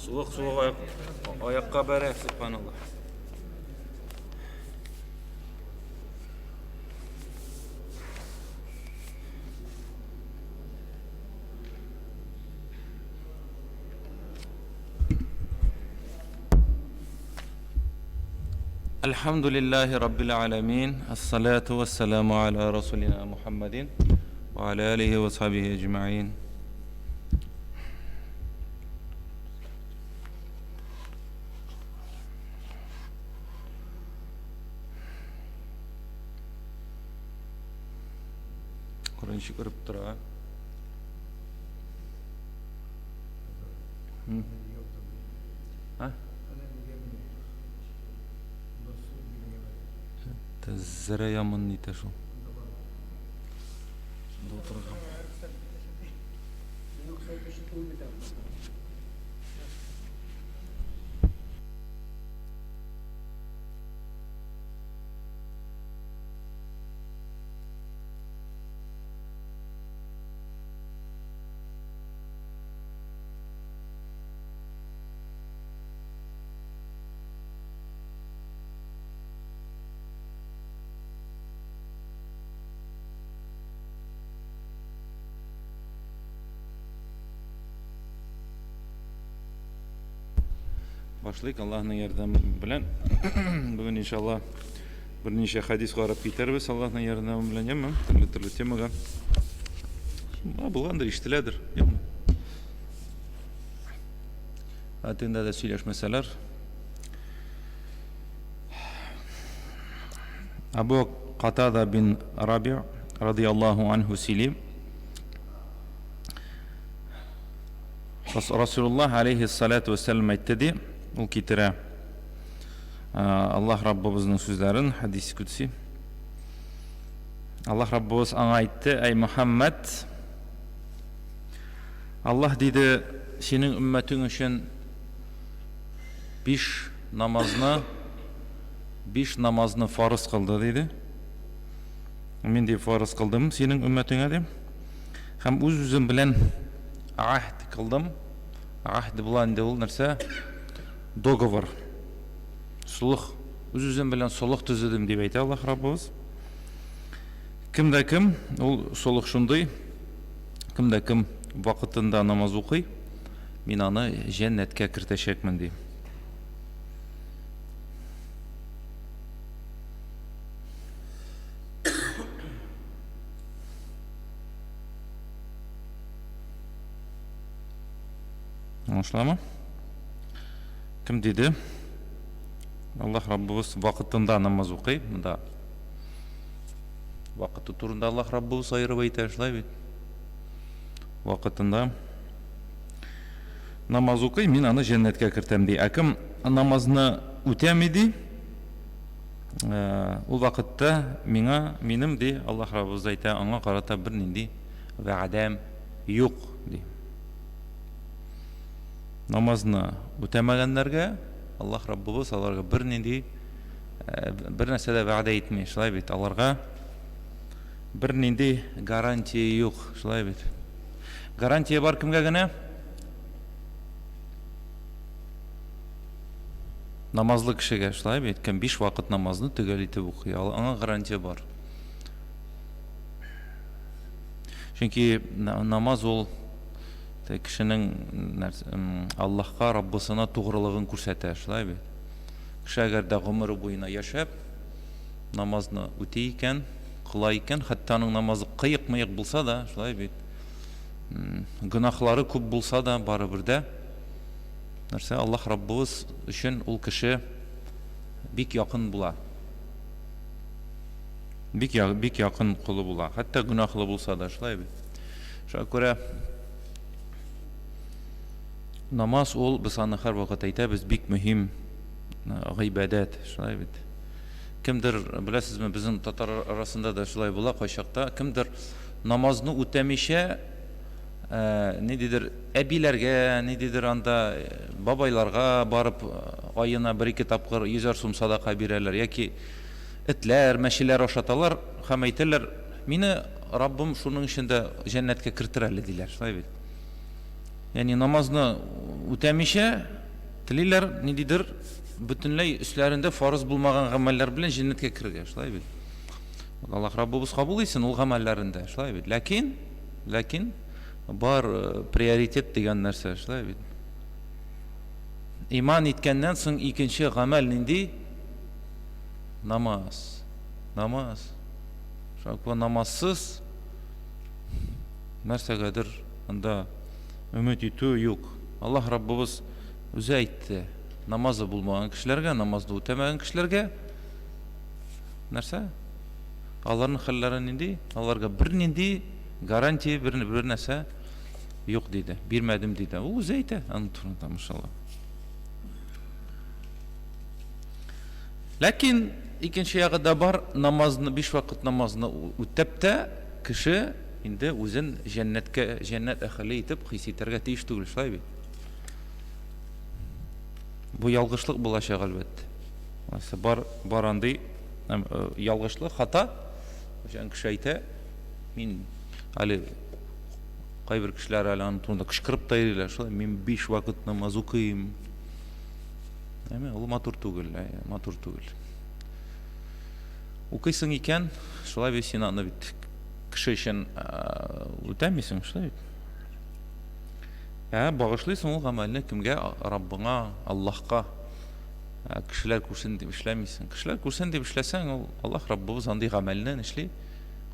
Суык, суык аяк, аякка бәрә, субханаллах. الحمد لله رب العالمين الصلاة والسلام على رسولنا محمد وعلى آله وصحبه أجمعين. Корынчы күреп тора. А? Зәрә яман нитә шул. Шунда утырырга. Башлыйк Аллаһның ярдәме белән. Бүген иншалла берничә хадис карап китәрбез Аллаһның ярдәме белән, яме? Төрле-төрле темага. Булгандыр, ишетеләдер, яме? Ә тендә дә сөйләшмәсәләр. Абу Катада бин Раби радияллаһу анху сөйли. Расулуллаһ алейхиссалату вассалам әйтте ди, ул китерә Аллаһ Раббыбызның сүзләрен, хадис кудси. Аллаһ Раббыбыз аңа әйтте: "Әй Мухаммад, Аллаһ диде, синең өммәтең өчен биш намазны биш намазны фарыз кылды, диде. Мин ди фарыз кылдым синең өммәтеңә ди. Һәм үз-үзем белән аһд кылдым. Аһд була инде ул нәрсә? Договор. Солых. Үз-үзем белән солых төзедем дип әйтә Аллаһ Раббыбыз. Кем дә кем, ул солых шундый, кем дә кем вакытында намаз укый, мин аны җәннәткә кертәчәкмен ди. Аңлашыламы? Кем диде? Аллаһ Раббыбыз вакытында намаз укый. Монда вакыты турында Аллаһ Раббыбыз аерып әйтә, шулай бит? Вакытында намаз укый, мин аны җәннәткә кертәм ди. Ә кем намазны үтәми ди, э, ул вакытта миңа, минем ди, Аллаһ Раббыбыз әйтә, аңа карата бернинди вәгъдәм юк ди. Намазны үтәмәгәннәргә Аллаһ Раббыбыз аларга бернинди э, бер нәрсә дә вәгъдә итми, шулай бит? Аларга бернинди гарантия юк, шулай бит? Гарантия бар кемгә генә? Намазлы кешегә, шулай бит? Кем биш вакыт намазны төгәл итеп укый, аңа гарантия бар. Чөнки намаз ул кешенең Аллаһка, Раббысына тугрылыгын күрсәтә, шулай бит? Кеше әгәр дә гомере буена яшәп, намазны үти икән, кыла икән, хәтта аның намазы кыек-мыек булса да, шулай бит? Гөнаһлары күп булса да, барыбер дә нәрсә Аллаһ Раббыбыз өчен ул кеше бик якын була. Бик, бик якын колы була. Хәтта гөнаһлы булса да, шулай бит. Шуңа күрә намаз ул, без аны һәрвакыт әйтәбез, бик мөһим гыйбадәт, шулай бит. Кемдер, беләсезме, безнең татар арасында да шулай була кайчакта, кемдер намазны үтәмичә, ниндидер әбиләргә, ниндидер анда бабайларга барып аена бер-ике тапкыр йөзәр сум садака бирәләр яки этләр, мәчеләр ашаталар һәм әйтәләр, мине Раббым шуның өчен дә җәннәткә кертер әле, диләр. Шулай бит. Ягъни намазны үтәмичә, Телиләр ниндидер бөтенләй өсләрендә фарыз булмаган гамәлләр белән җәннәткә керергә, шулай бит. Аллаһ Раббыбыз кабул итсен ул гамәлләрен дә, шулай бит. Ләкин, ләкин бар э, приоритет дигән нәрсә, шулай бит. Иман иткәннән соң икенче гамәл нинди? Намаз. Намаз. Шуңа күрә намазсыз нәрсәгәдер анда өмет итү юк. Аллаһ Раббыбыз үзе әйтте, намазы булмаган кешеләргә, намазны үтәмәгән кешеләргә нәрсә? Аларның хәлләре нинди? Аларга бернинди гарантия, бер, бер нәрсә юк диде. Бирмәдем диде. Ул үзе әйтә аның турында, машалла. Ләкин икенче ягы да бар, намазны, биш вакыт намазны үтәп тә кеше инде үзен җәннәткә, җәннәт әһеле итеп хис итәргә тиеш түгел, шулай бит? Бу ялгышлык булачак, әлбәттә. Алайса бар, бар андый э, ялгышлык, хата. Мәсәлән, кеше әйтә, мин әле кайбер кешеләр әле аның турында кычкырып та йөриләр, шулай, мин биш вакыт намаз укыйм. Әмма ул матур түгел, матур түгел. Укыйсың икән, шулай бит син аны бит кеше өчен үтәмисең, шулай бит. Ә багышлыйсың ул гамәлне кемгә? Раббыңа, Аллаһка. Кешеләр күрсен дип эшләмисең. Кешеләр күрсен дип эшләсәң, ул Аллаһ Раббыбыз андый гамәлне нишли?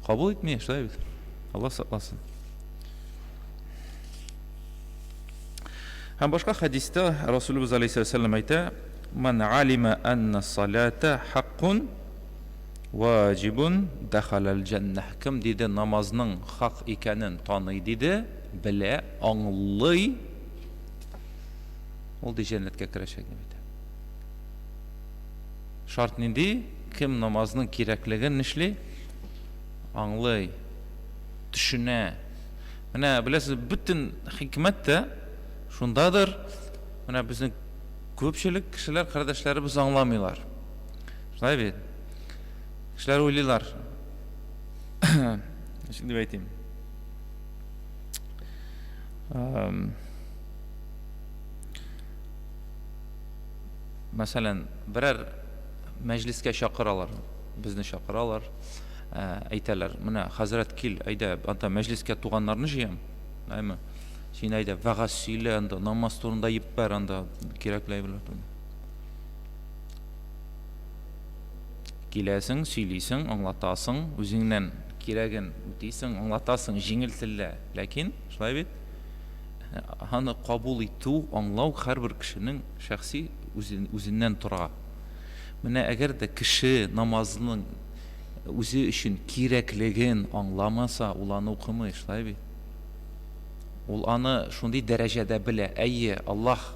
Кабул итми, шулай бит. Аллаһ сакласын. Һәм башка хәдистә Расулыбыз алейһиссәлам әйтә: "Ман алима анна салата хаккун ваҗибун дахалал җәннәһ." Кем диде намазның хак икәнен таный диде, белә, аңлый, ул ди җәннәткә керәчәк дип әйтә. Шарт нинди? Кем намазның кирәклеген нишли? Аңлый, төшенә. Менә беләсез, бөтен хикмәт тә шундадыр. Менә безнең күпчелек кешеләр, кардәшләребез аңламыйлар. Шулай бит? Кешеләр уйлыйлар. Ничек дип әйтим? Мәсәлән, берәр мәҗлескә чакыралар, безне чакыралар. Ә, әйтәләр, менә, хәзрәт, кил, әйдә, анда мәҗлескә туганнарны җыям, әйме? Син әйдә, вәгазь сөйлә анда, намаз турында җибәр анда, кирәкле әйберләр турында. Киләсең, сөйлисең, аңлатасың, үзеңнән кирәген үтисең, аңлатасың җиңел телдә. Ләкин, шулай бит, аны кабул итү, аңлау һәрбер кешенең шәхси үзеннән тора. Менә әгәр дә кеше намазның үзе өчен кирәклеген аңламаса, ул аны укымый, шулай бит? Ул аны шундый дәрәҗәдә белә. Әйе, Аллаһ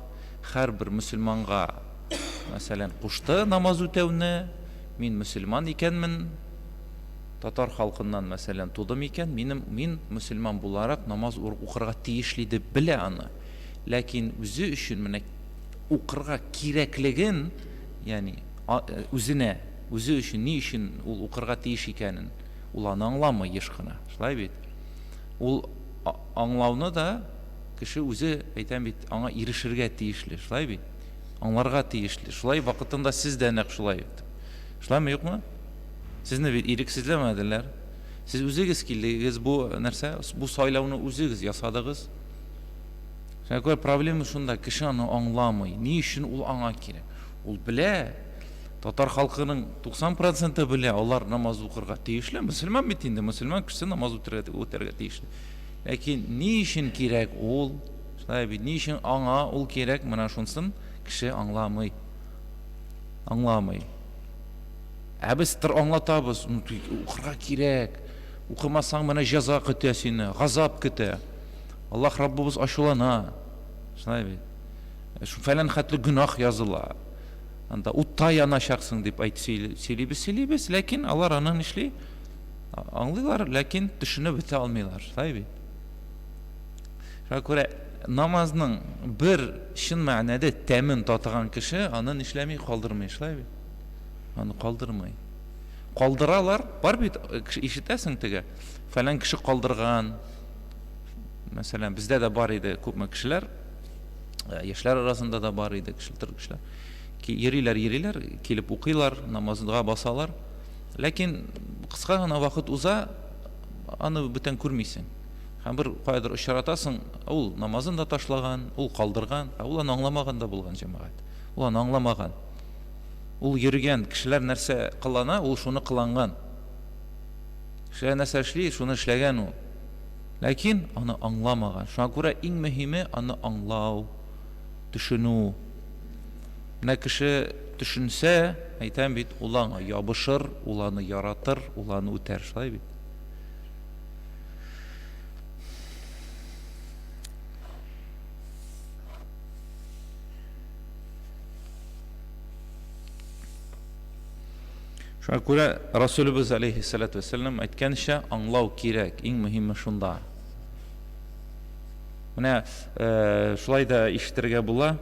һәрбер мөселманга, мәсәлән, кушты намаз үтәүне, мин мөселман икәнмен, татар халкыннан, мәсәлән, тудым икән, минем, мин мөселман буларак намаз укырга тиешли дип белә аны. Ләкин үзе өчен менә укырга кирәклеген, ягъни үзенә, үзе өчен ни өчен ул укырга тиеш икәнен, ул аны аңламый еш кына. Шулай бит? Ул аңлауны да кеше үзе, әйтәм бит, аңа ирешергә тиешле, шулай бит? Аңларга тиешле. Шулай вакытында сез дә нәкъ шулай. Шулаймы, юкмы? Сезне бит ирексезләмәделәр. Сез үзегез килдегез бу нәрсә, бу сайлауны үзегез ясадыгыз. Шуңа күрә проблема шунда, кеше аны аңламый. Ни өчен ул аңа кирәк? Ул белә, татар халкының 90 проценты белә, алар намаз укырга тиешле. Мөселман бит инде, мөселман кешесе намаз үтәргә, үтәргә тиешле. Ләкин ни өчен кирәк ул? Шулай бит, ни өчен аңа ул кирәк? Менә шунсын кеше аңламый. Аңламый. Ә без тыр аңлатабыз, укырга кирәк. Укымасаң, менә җәза көтә сине, газап көтә. Аллаһ Раббыбыз ачулана. Шулай бит. Шу фәлән хәтле гөнаһ языла. Анда утта яначаксың дип әйт сөйлибез, сөйлибез, ләкин алар аны нишли? Аңлыйлар, ләкин төшенеп бетә алмыйлар. Шулай бит. Шуңа күрә намазның бер чын мәгънәдә тәмен татыган кеше аны нишләми, калдырмый, шулай бит. Аны калдырмый. Калдыралар, бар бит, ишетәсең теге, фәлән кеше калдырган. Мәсәлән, бездә дә бар иде күпме кешеләр. Яшьләр арасында да бар иде кешеләр, кешеләр. Йөриләр, йөриләр, килеп укыйлар, намазга басалар. Ләкин кыска гына вакыт уза, аны бүтән күрмисең. Һәм бер каядыр очратасың, ул намазын да ташлаган, ул калдырган, ә ул аны аңламаган да булган җәмәгать. Ул аны аңламаган. Ул йөргән, кешеләр нәрсә кылана, ул шуны кыланган. Кешеләр нәрсә эшли, шуны эшләгән ул. Ләкин аны аңламаган. Шуңа күрә иң мөһиме аны аңлау, төшенү. Менә кеше төшенсә, әйтәм бит, ул аңа ябышыр, ул аны яратыр, ул аны үтәр, шулай бит. Шуңа күрә Расулыбыз алейхиссалату вәссәлам әйткәнчә, аңлау кирәк, иң мөһиме шунда. Менә э, шулай да ишетергә була,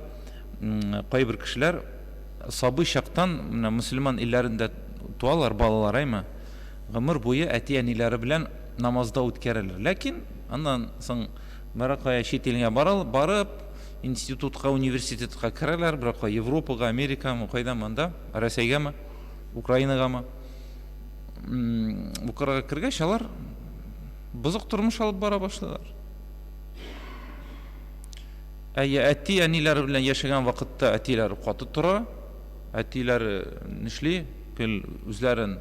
кайбер кешеләр сабый чактан менә мөселман илләрендә туалар балалар, әйме? Гомер буе әти-әниләре белән намазда үткәрәләр. Ләкин аннан соң берәр кая чит илгә барып, институтка, университетка керәләр, берәр кая Европага, Америкамы, кайда монда, Рәсәйгәме, Украинагамы. Укырга кергәч, алар бозык тормыш алып бара башлыйлар. Әйе, әти-әниләре белән яшәгән вакытта әтиләре каты тора, әтиләре нишли, гел үзләрен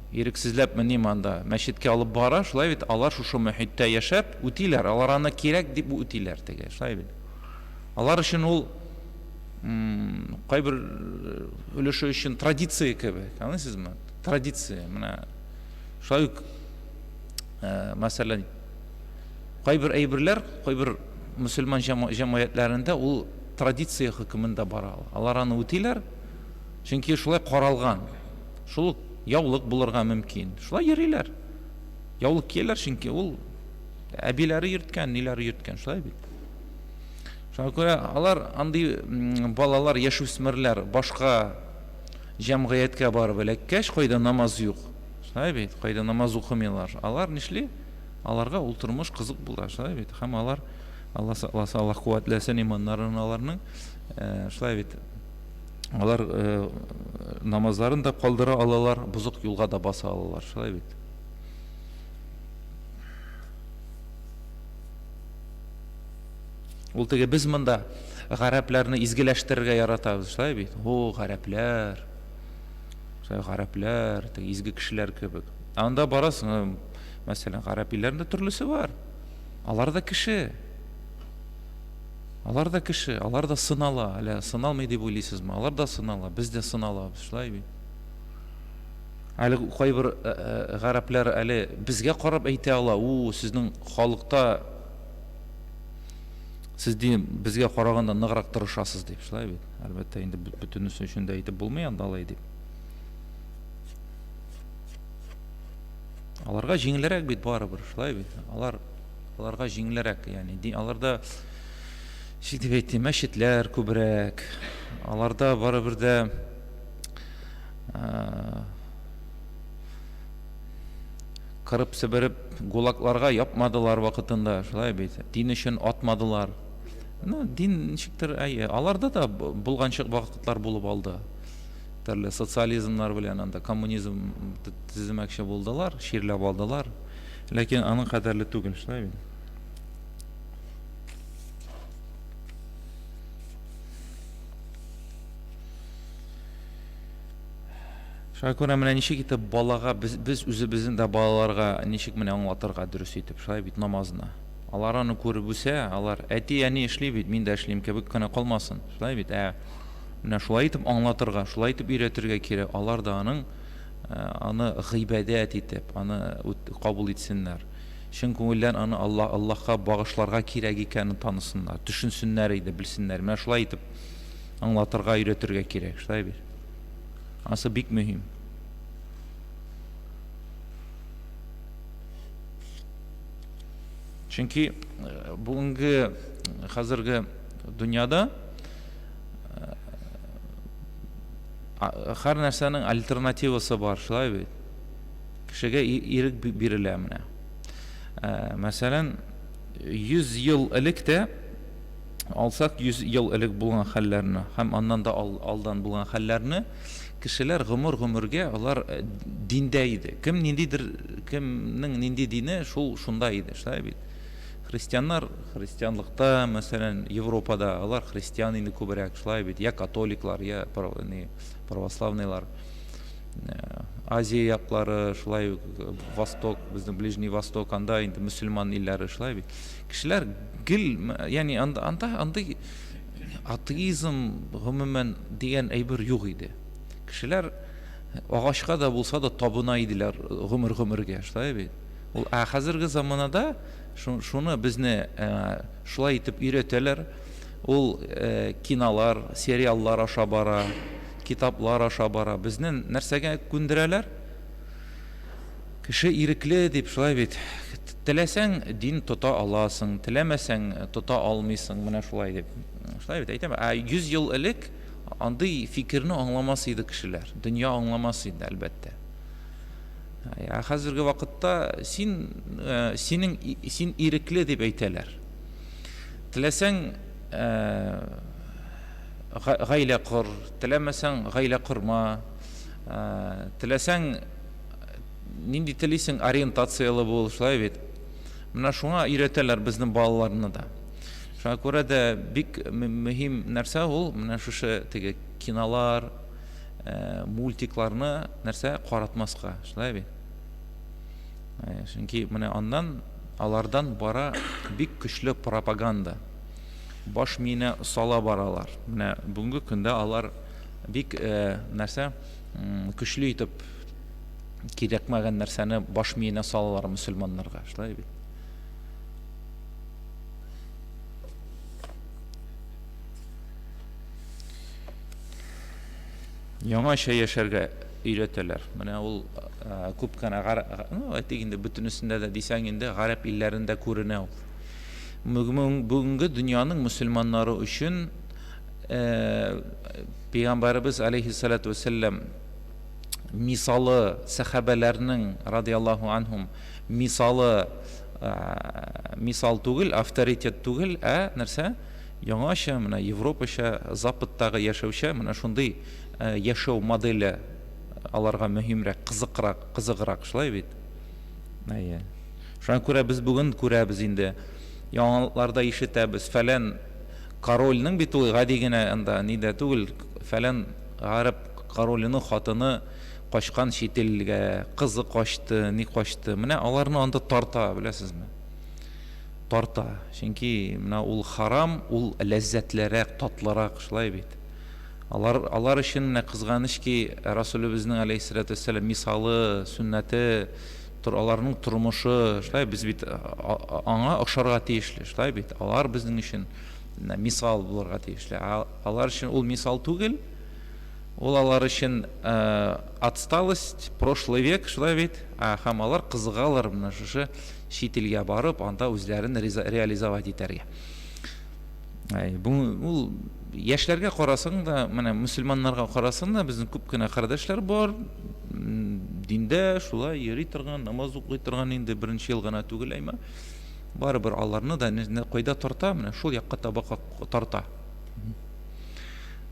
ирексезләпме ниме анда мәчеткә алып бара, шулай бит, алар шушы мөхиттә яшәп үтиләр, алар аны кирәк дип үтиләр теге, шулай бит. Алар өчен ул кайбер өлеше өчен традиция кебек, аңлыйсызмы? Традиция, менә шулай ук, мәсәлән, Кайбер әйберләр, кайбер мөселман җәмгыятьләрендә ул традиция хөкемендә бара. Алар аны үтиләр, чөнки шулай каралган. Шул ук яулык булырга мөмкин. Шулай йөриләр. Яулык кияләр, чөнки ул әбиләре йөрткән, ниләре йөрткән, шулай бит. Шуңа күрә алар андый балалар, яшүсмерләр башка җәмгыятькә барып эләккәч, кайда намаз юк, шулай бит, кайда намаз укымыйлар, алар нишли? Аларга ул тормыш кызык була, шулай бит. Һәм алар, Алла сакласа, Аллаһ куәтләсен иманнарын аларның, э, шулай бит. Алар э, намазларын да калдыра алалар, бозык юлга да баса алалар, шулай бит. Ул теге без монда гарәпләрне изгеләштерергә яратабыз, шулай бит. О, гарәпләр. Шулай гарәпләр, теге изге кешеләр кебек. Анда барасың, Мәсәлән, гарәп илләрендә төрлесе бар. Алар да кеше. Алар да кеше, алар да сынала. Әле сыналмый дип уйлыйсызмы? Алар да сынала, без дә сыналабыз, шулай бит. Әле кайбер э, э, гарәпләр әле безгә карап әйтә ала, у, сезнең халыкта сез ди безгә караганда ныграк тырышасыз дип, шулай бит. Әлбәттә, инде бөтенесе өчен дә әйтеп булмый анда алай дип. Аларга җиңелрәк бит барыбер, шулай бит. Алар аларга җиңелрәк, ягъни аларда ничек дип әйтим, мәчетләр күбрәк. Аларда барыбер дә кырып себереп гулакларга япмадылар вакытында, шулай бит. Дин өчен атмадылар. Ну, дин ничектер, әйе, аларда да булганчык вакытлар булып алды. Төрле социализмнар белән анда коммунизм төземәкче булдылар, чирләп алдылар. Ләкин аның кадәрле түгел, шулай бит. Шуңа күрә менә ничек итеп балага без, без үзебезнең дә балаларга ничек менә аңлатырга дөрес итеп, шулай бит намазны. Алар аны күреп үсә, алар әти әни эшли бит, мин дә эшлим кебек кенә калмасын. Шулай бит, ә Менә шулай итеп аңлатырга, шулай итеп өйрәтергә кирәк. Алар да аның аны гыйбадәт итеп, аны кабул итсеннәр. Чын күңелдән аны Алла Аллаһка багышларга кирәк икәнен танысыннар, төшенсеннәр иде, белсеннәр. Менә шулай итеп аңлатырга, өйрәтергә кирәк. Шулай бит. Анысы бик мөһим. Чөнки бүгенге хәзерге дөньяда Һәр нәрсәнең альтернативасы бар, шулай бит. Кешегә ирек бирелә менә. Мәсәлән, 100 ел элек тә Алсак, 100 ел элек булган хәлләрне һәм аннан да алдан булган хәлләрне, кешеләр гомер-гомергә алар э, диндә иде. Кем ниндидер, кемнең нинди дине, шул шунда иде, шулай бит. Христианнар христианлыкта, мәсәлән, Европада алар христиан инде күбрәк, шулай бит, я католиклар, я православныйлар. Э, Азия яклары, шулай ук э, Восток, безнең Ближний Восток, анда инде мөселман илләре, шулай бит. Кешеләр гел, ягъни анда анда андый атеизм гомумән дигән әйбер юк иде. Кешеләр агачка да булса да табына иделәр гомер-гомергә, шулай бит. Ул ә хәзерге заманада шуны безне э, шулай итеп өйрәтәләр. Ул кинолар, сериаллар аша бара. Китаплар аша бара. Безне нәрсәгә күндерәләр? Кеше ирекле дип, шулай бит. Теләсәң, дин тота аласың, теләмәсәң, тота алмыйсың, менә шулай дип. Шулай бит, әйтәм. Ә 100 ел элек андый фикерне аңламас иде кешеләр. Дөнья аңламас иде, әлбәттә. Ә хәзерге вакытта син, э, синең, син ирекле дип әйтәләр. Теләсәң, э, гаилә кор, теләмәсәң, гаилә корма, теләсәң, нинди телисең, ориентацияле бул, шулай бит. Менә шуңа өйрәтәләр безнең балаларны да. Шуңа күрә дә бик мөһим нәрсә ул, менә шушы теге кинолар, мультикларны нәрсә каратмаска, шулай бит. Чөнки менә аннан алардан бара бик көчле пропаганда. Баш миенә сала баралар. Менә бүгенге көндә алар бик нәрсә көчле итеп кирәкмәгән нәрсәне баш миенә салалар мөселманнарга. Шулай бит. Яңача яшәргә өйрәтәләр. Менә ул күп кенә, ну, әйтик инде, бөтенесендә дә дисәң инде, гарәп илләрендә күренә ул. Бүгенге дөньяның мөселманнары өчен Пәйгамбәребез алейхиссалату вәссәлам мисалы, сәхабәләрнең радиаллаһу анһум мисалы мисал түгел, авторитет түгел, ә нәрсә? Яңача, менә европача, западтагы яшәүчә менә шундый яшәү моделе аларга мөһимрәк, кызыкрак, кызыграк, шулай бит? Әйе. Шуңа күрә без бүген күрәбез инде, яңалыкларда ишетәбез, фәлән корольнең бит ул гади генә анда нидә түгел, фәлән гарәп короленең хатыны качкан чит илгә, кызы качты, ни качты. Менә аларны анда тарта, беләсезме? Тарта. Чөнки менә ул харам, ул ләззәтлерәк, татлырак, шулай бит. Алар, алар өчен менә кызганыч ки, Расулебезнең алейһиссалату вәссәлам мисалы, сөннәте, тор, аларның тормышы, шулай без бит аңа охшарга тиешле, шулай бит. Алар безнең өчен мисал булырга тиешле. Ә алар өчен ул мисал түгел. Ул алар өчен отсталость, прошлый век, шулай бит. Ә һәм алар кызыгалар менә шушы чит илгә барып, анда үзләрен реализовать итәргә. Әй, бу ул яшьләргә карасаң да, менә мөселманнарга карасаң да, безнең күп кенә кардәшләр бар, диндә шулай йөри торган, намаз укый торган инде беренче ел гына түгел, әйме. Барыбер аларны да кайда тарта, менә шул якка таба тарта.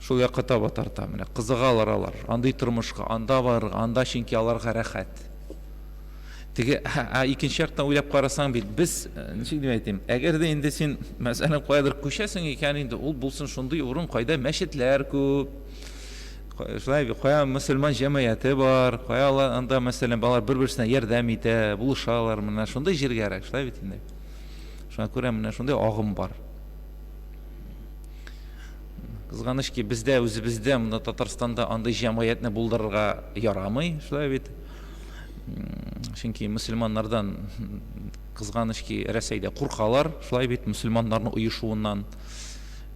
Шул якка таба тарта, менә кызыгалар алар андый тормышка, анда барырга, анда чөнки аларга рәхәт. Теге, ә икенче яктан уйлап карасаң бит, без, э, ничек дип әйтим, әгәр дә инде син, мәсәлән, каядыр күчәсең икән инде, ул булсын шундый урын, кайда мәчетләр күп, шулай бит, кая мөселман җәмгыяте бар, кая алар анда, мәсәлән, алар бер-берсенә ярдәм итә, булышалар, менә шундый җиргәрәк, шулай бит инде. Шуңа күрә менә шундый агым бар. Кызганыч ки, бездә үзебездә монда Татарстанда андый җәмгыятьне булдырырга ярамый, шулай бит. Чөнки мөселманнардан кызганыч ки, Рәсәйдә куркалар, шулай бит, мөселманнарның оешуыннан.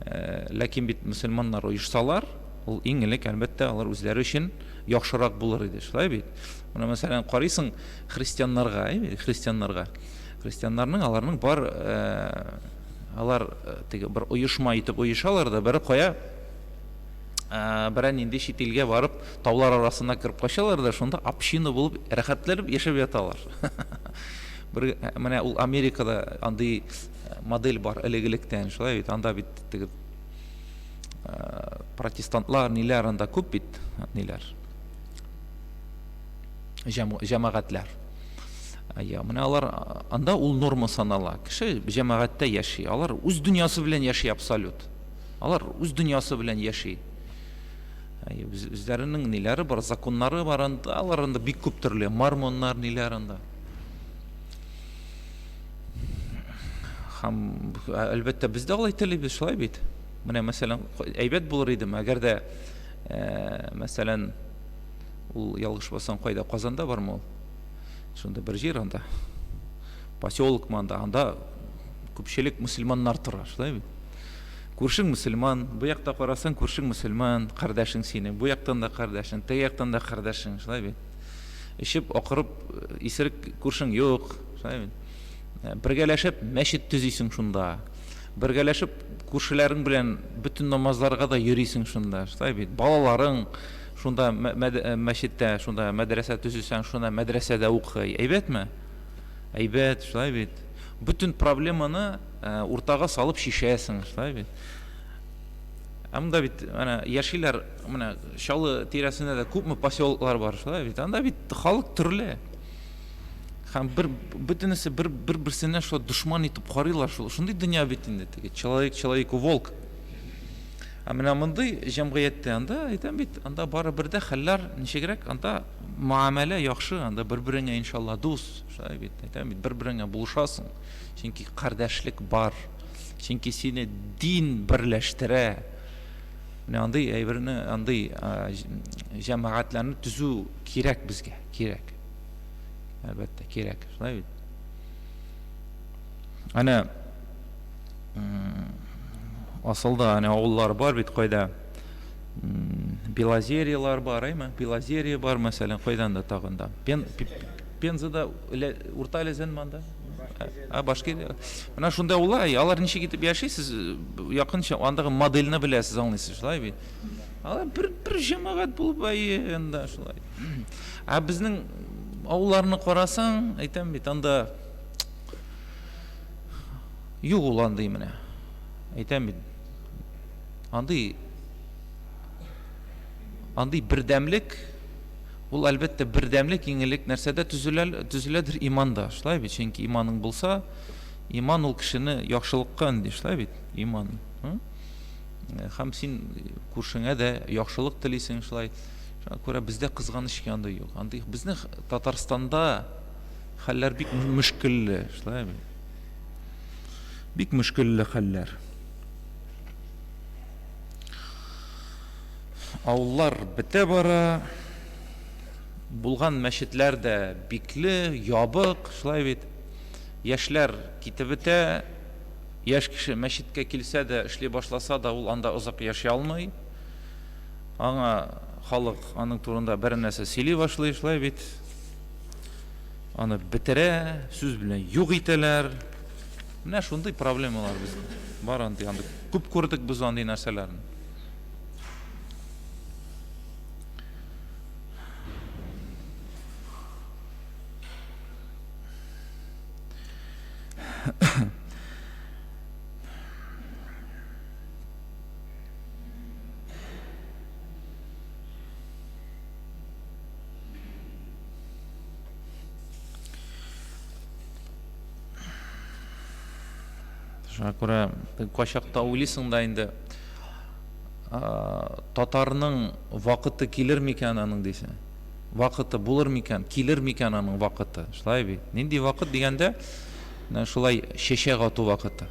Э, ләкин бит мөселманнар оешсалар, ул иң элек, әлбәттә, алар үзләре өчен яхшырак булыр иде, шулай бит. Менә мәсәлән, карыйсың христианнарга, әйе, христианнарга. Христианнарның аларның бар э, алар э, теге бер оешма итеп оешалар да, бер кая берәр нинди чит илгә барып, таулар арасына кереп качалар да, шунда община булып рәхәтләнеп яшәп яталар. Бер менә ул Америкада андый модель бар элек-электән, шулай бит, анда бит теге протестантлар, ниләр анда күп бит, ниләр. Җәмәгатьләр. Я, менә алар анда ул норма санала. Кеше җәмәгатьтә яши. Алар үз дөньясы белән яши абсолют. Алар үз дөньясы белән яши. Үзләренең ниләре бар, законнары бар анда, алар анда бик күп төрле, мормоннар ниләр анда. Һәм әлбәттә без дә алай телибез, шулай бит. Менә мәсәлән, әйбәт булыр иде, әгәр дә мәсәлән, ул ялгышмасам кайда, Казанда бармы ул? Шунда бер җир анда. Поселокмы анда, анда күпчелек мөселманнар тора, шулай бит. Күршең мөселман, бу якта карасаң, күршең мөселман, кардәшең синең, бу яктан да кардәшең, теге яктан да кардәшең, шулай бит. Эчеп, акырып, исерек күршең юк, шулай бит. Бергәләшеп мәчет төзисең шунда. Бергәләшеп күршеләрең белән бөтен намазларга да йөрисең шунда, шулай бит. Балаларың шунда мәчеттә, шунда мәдрәсә төзесәң, шунда мәдрәсәдә укый. Әйбәтме? Әйбәт, шулай бит. Бөтен проблеманы уртага салып чишәсең, шулай бит. Ә монда бит менә яшиләр, менә Чаллы тирәсендә дә күпме поселоклар бар, шулай бит. Анда бит халык төрле. Һәм бер бөтенесе бер бер берсенә шулай дошман итеп карыйлар шул. Шундый дөнья бит инде теге человек человеку волк. Ә менә мондый җәмгыятьтә анда әйтәм бит, анда барыбер дә хәлләр ничегрәк, анда муамәлә яхшы, анда бер-береңә иншалла дус, шулай бит, әйтәм бит, бер-береңә булышасың. Чөнки кардәшлек бар. Чөнки сине дин берләштерә. Менә андый әйберне, андый җәмәгатьләрне төзү кирәк безгә, кирәк. Әлбәттә, кирәк. Шулай бит. Әнә асылда әнә авыллар бар бит кайда Белозерьелар бар, әйме? Белозерье бар, мәсәлән, кайдан да тагын да. Пен, Пензада Урта Әләзәнме анда? А, Башкирия. Менә шунда улай, алар ничек итеп яши, сез якынча андагы модельне беләсез, аңлыйсыз, шулай бит? Алар бер бер җәмәгать булып әйе, анда шулай. Ә безнең авылларны карасаң, әйтәм бит, анда юк ул андый менә. Әйтәм бит. Андый андый бердәмлек Ул, әлбәттә, бердәмлек иң элек нәрсәдә төзелә, төзеләдер? Иманда. Шулай бит? Чөнки иманың булса, иман ул кешене яхшылыкка өнди, шулай бит? Иман. Һәм син күршеңә дә яхшылык телисең, шулай. Шуңа күрә бездә кызганыч ки андый юк. Андый безнең Татарстанда хәлләр бик мөшкелле, шулай бит? Бик мөшкелле хәлләр. Авыллар бетә бара. Булган мәчетләр дә бикле, ябык, шулай бит. Яшьләр китеп бетә. Яшь кеше мәчеткә килсә дә, эшли башласа да, ул анда озак яши алмый. Аңа халык аның турында бер нәрсә сөйли башлый, шулай бит. Аны бетерә, сүз белән юк итәләр. Менә шундый проблемалар бездә бар андый, андый. Күп күрдек без андый нәрсәләрне. Шуңа күрә кайчакта уйлыйсың да инде, татарның вакыты килер микән аның дисең. Вакыты булыр микән, килер микән аның вакыты. Шулай бит. Нинди вакыт дигәндә, менә шулай чәчәк ату вакыты.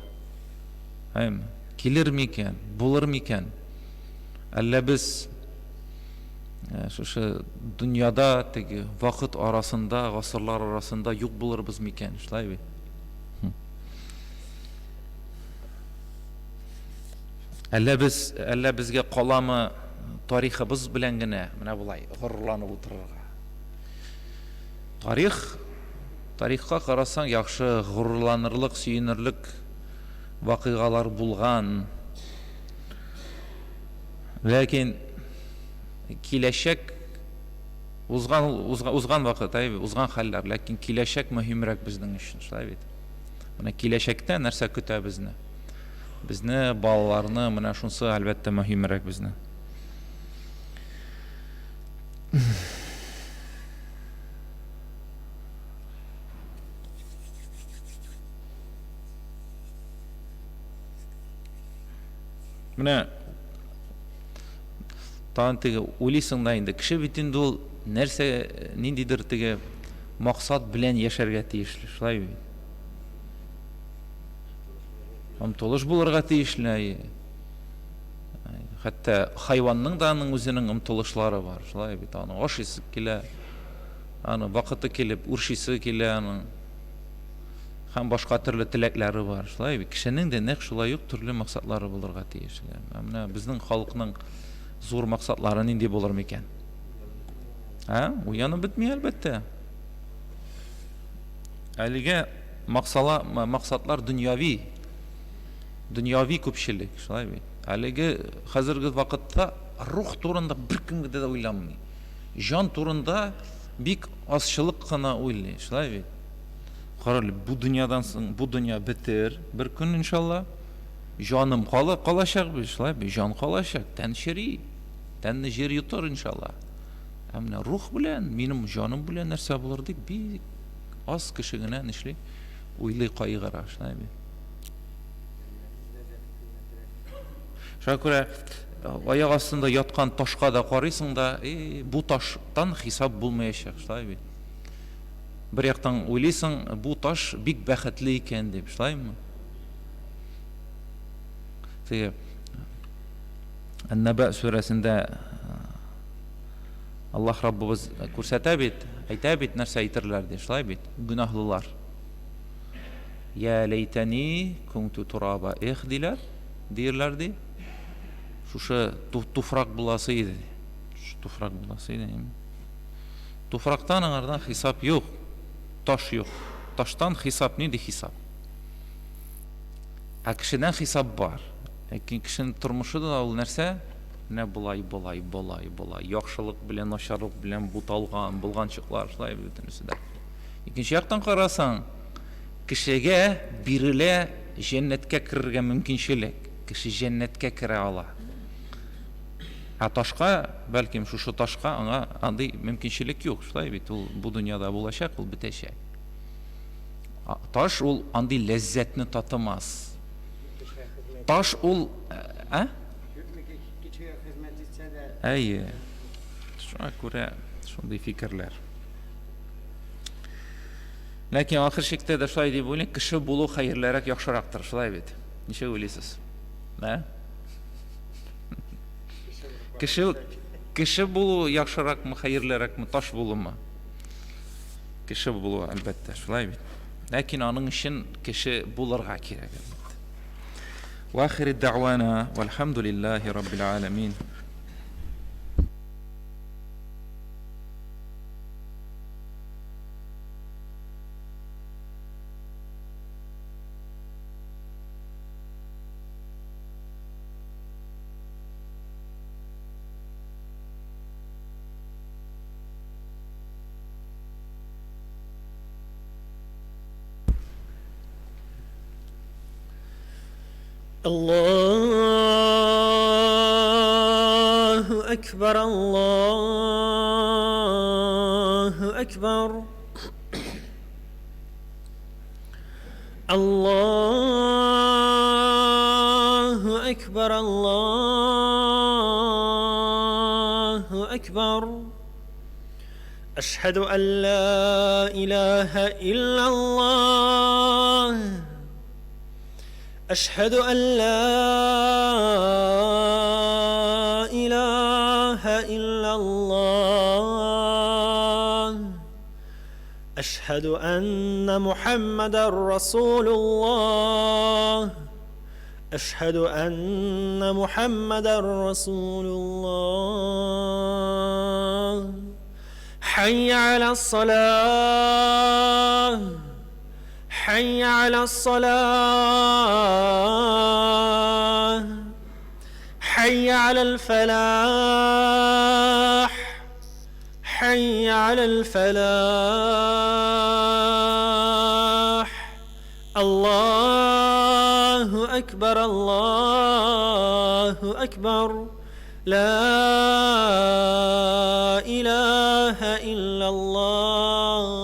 Әйме? Килер микән, булыр микән? Әллә без шушы дөньяда теге вакыт арасында, гасырлар арасында юк булырбыз микән? Шулай бит. Әллә без, әллә безгә каламы тарихыбыз белән генә менә болай горурланып утырырга? Тарих, тарихка карасаң, яхшы горурланырлык, сөенерлек вакыйгалар булган. Ләкин киләчәк Узган узган, узган вакыт, әй, узган хәлләр, ләкин киләчәк мөһимрәк безнең өчен, шулай бит. Менә киләчәктә нәрсә көтә безне? Безне, балаларны, менә шунсы әлбәттә мөһимрәк безне. Менә тагын теге уйлыйсың да инде, кеше бит инде ул нәрсә, ниндидер теге максат белән яшәргә тиешле, шулай бит. Омтылыш булырга тиешле. Хәтта хайванның да аның үзенең омтылышлары бар, шулай бит, аның ашыйсы килә, аның вакыты килеп үрчисе килә аның. Һәм башка төрле теләкләре бар. Шулай бит, кешенең дә нәкъ шулай ук төрле максатлары булырга тиеш. Ә менә безнең халыкның зур максатлары нинди булыр микән? Ә? Уянып бетми, әлбәттә. Әлегә максала, максатлар дөньяви. Дөньяви күпчелек, шулай бит. Әлеге хәзерге вакытта рух турында беркем дә уйланмый. Җан турында бик азчылык кына уйлый, шулай бит. Карале, бу дөньядан соң, бу дөнья бетер бер көн, иншалла. Җаным кала, калачак бит, шулай бит, җан калачак, тән чери, тәнне җир йотыр, иншалла. Ә менә рух белән, минем җаным белән нәрсә булыр дип, бик аз кеше генә нишли, уйлый, кайгыра, шулай бит. Шуңа күрә аяк астында яткан ташка да карыйсың да, бу таштан хисап булмаячак, шулай бит. Бер яктан уйлыйсың, бу таш бик бәхетле икән дип, шулаймы? Теге Ән-Нәбә сүрәсендә Аллаһ Раббыбыз күрсәтә бит, әйтә бит, нәрсә әйтерләр ди, шулай бит? Гөнаһлылар. Я ләйтәни кунту тураба, эх диләр, диерләр ди. Шушы туфрак буласы иде. Шушы туфрак буласы иде. Туфрактан аңардан хисап юк. Таш юк. Таштан хисап нинди хисап? Ә кешедән хисап бар. Ләкин кешенең тормышы да ул нәрсә? Менә болай, болай, болай, болай. Яхшылык белән, начарлык белән буталган, болганчыклар, шулай бөтенесе дә. Икенче яктан карасаң, кешегә бирелә җәннәткә керергә мөмкинчелек. Кеше җәннәткә керә ала. Ә ташка, бәлкем, шушы ташка аңа андый мөмкинчелек юк. Шулай бит, ул бу дөньяда булачак, ул бетәчәк. Таш ул андый ләззәтне татымас. Таш ул, ә? Кешегә хезмәт итсә дә. Әйе. Шуңа күрә шундый фикерләр. Ләкин ахыр чиктә дә шулай дип уйлыйм, кеше булу хәерлерәк, яхшырактыр, шулай бит. Ничек уйлыйсыз? Ә? Кеше, кеше булу яхшыракмы, хәерлерәкме, таш булумы? Кеше булу, әлбәттә, шулай бит. Ләкин аның өчен кеше булырга кирәк, әлбәттә. Ва ахири дәгъвана вальхамдулиллахи раббил аламин. الله أكبر الله أكبر الله أكبر الله أكبر أشهد أن لا إله إلا الله أشهد أن لا إله إلا الله أشهد أن محمدا رسول الله أشهد أن محمدا رسول الله حي على الصلاة حي على الصلاة حي على الفلاح. حي على الفلاح. الله أكبر، الله أكبر، لا إله إلا الله.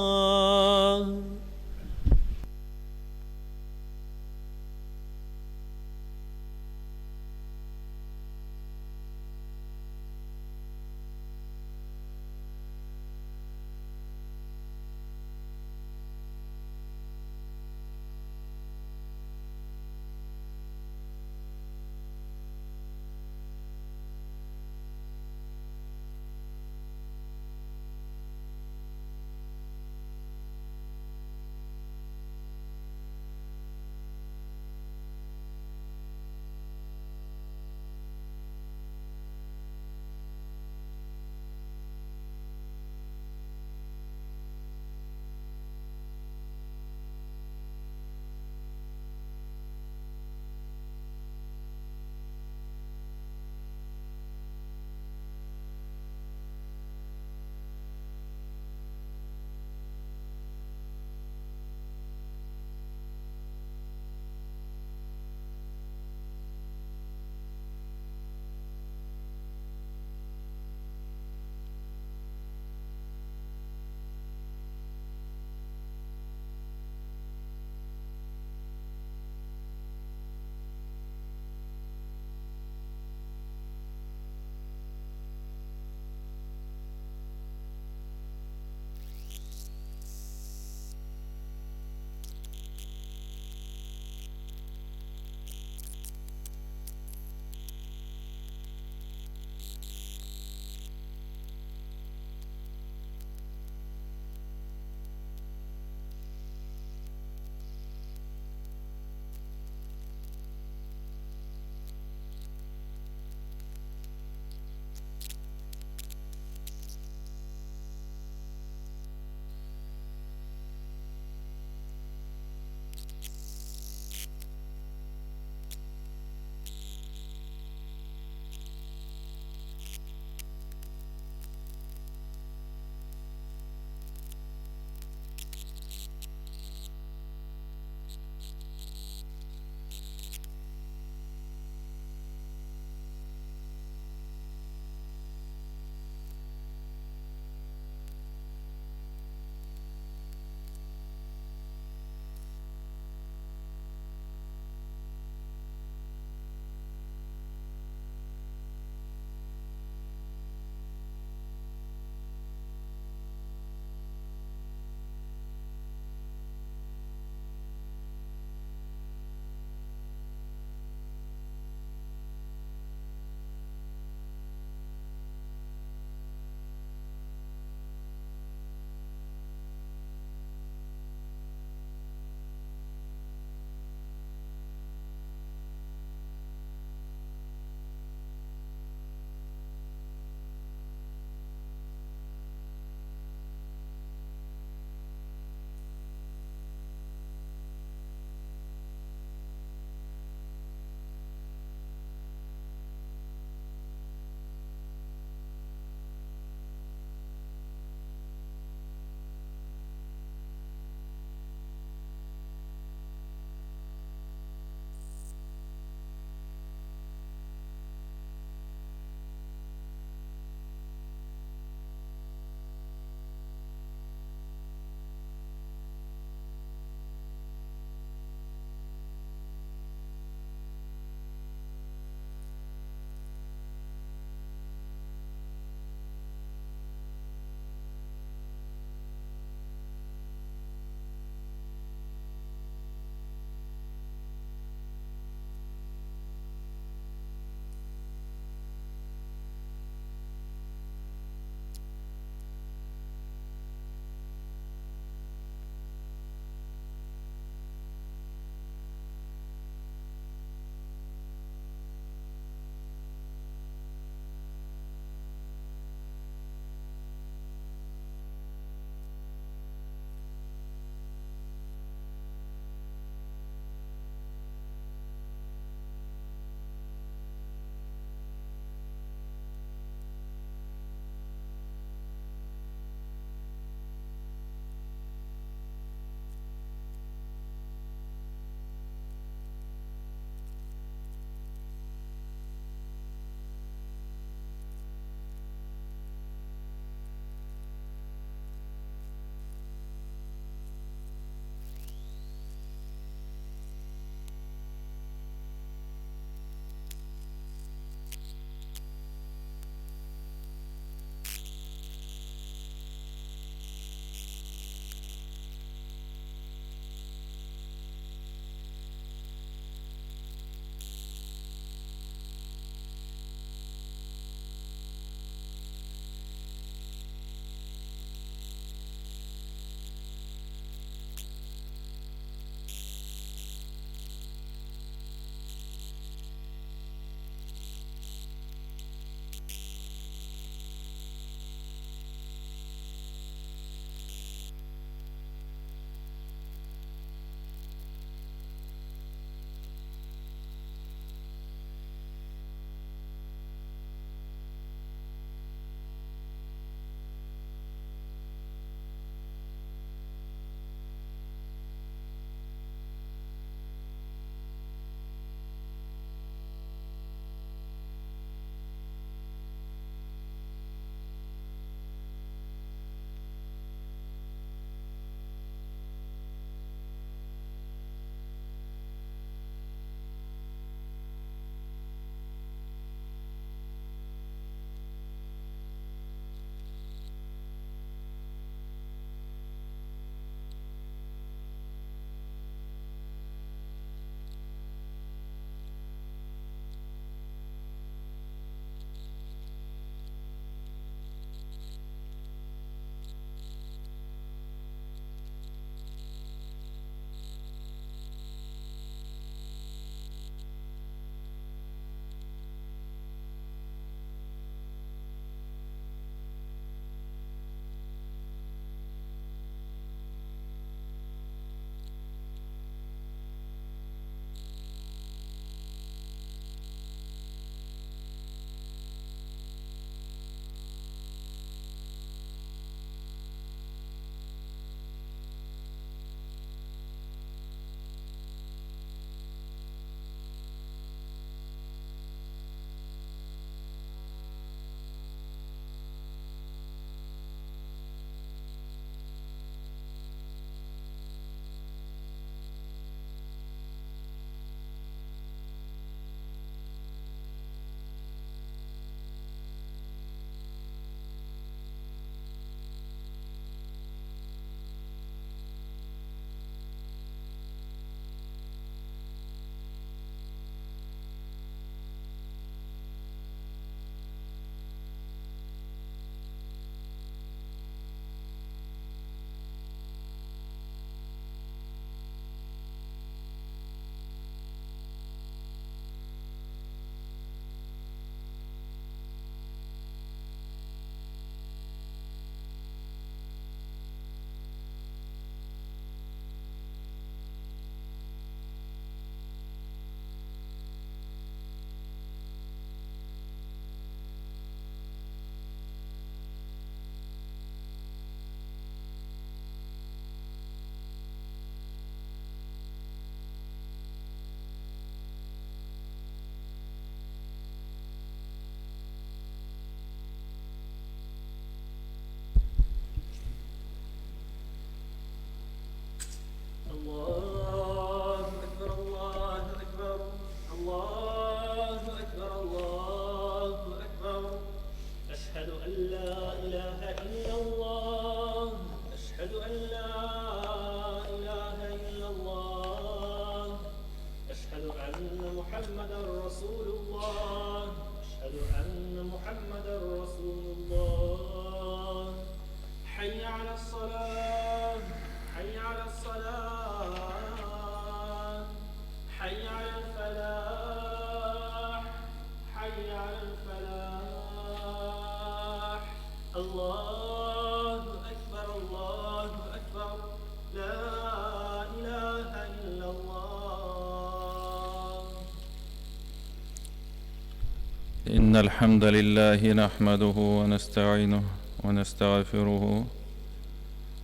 إن الحمد لله نحمده ونستعينه ونستغفره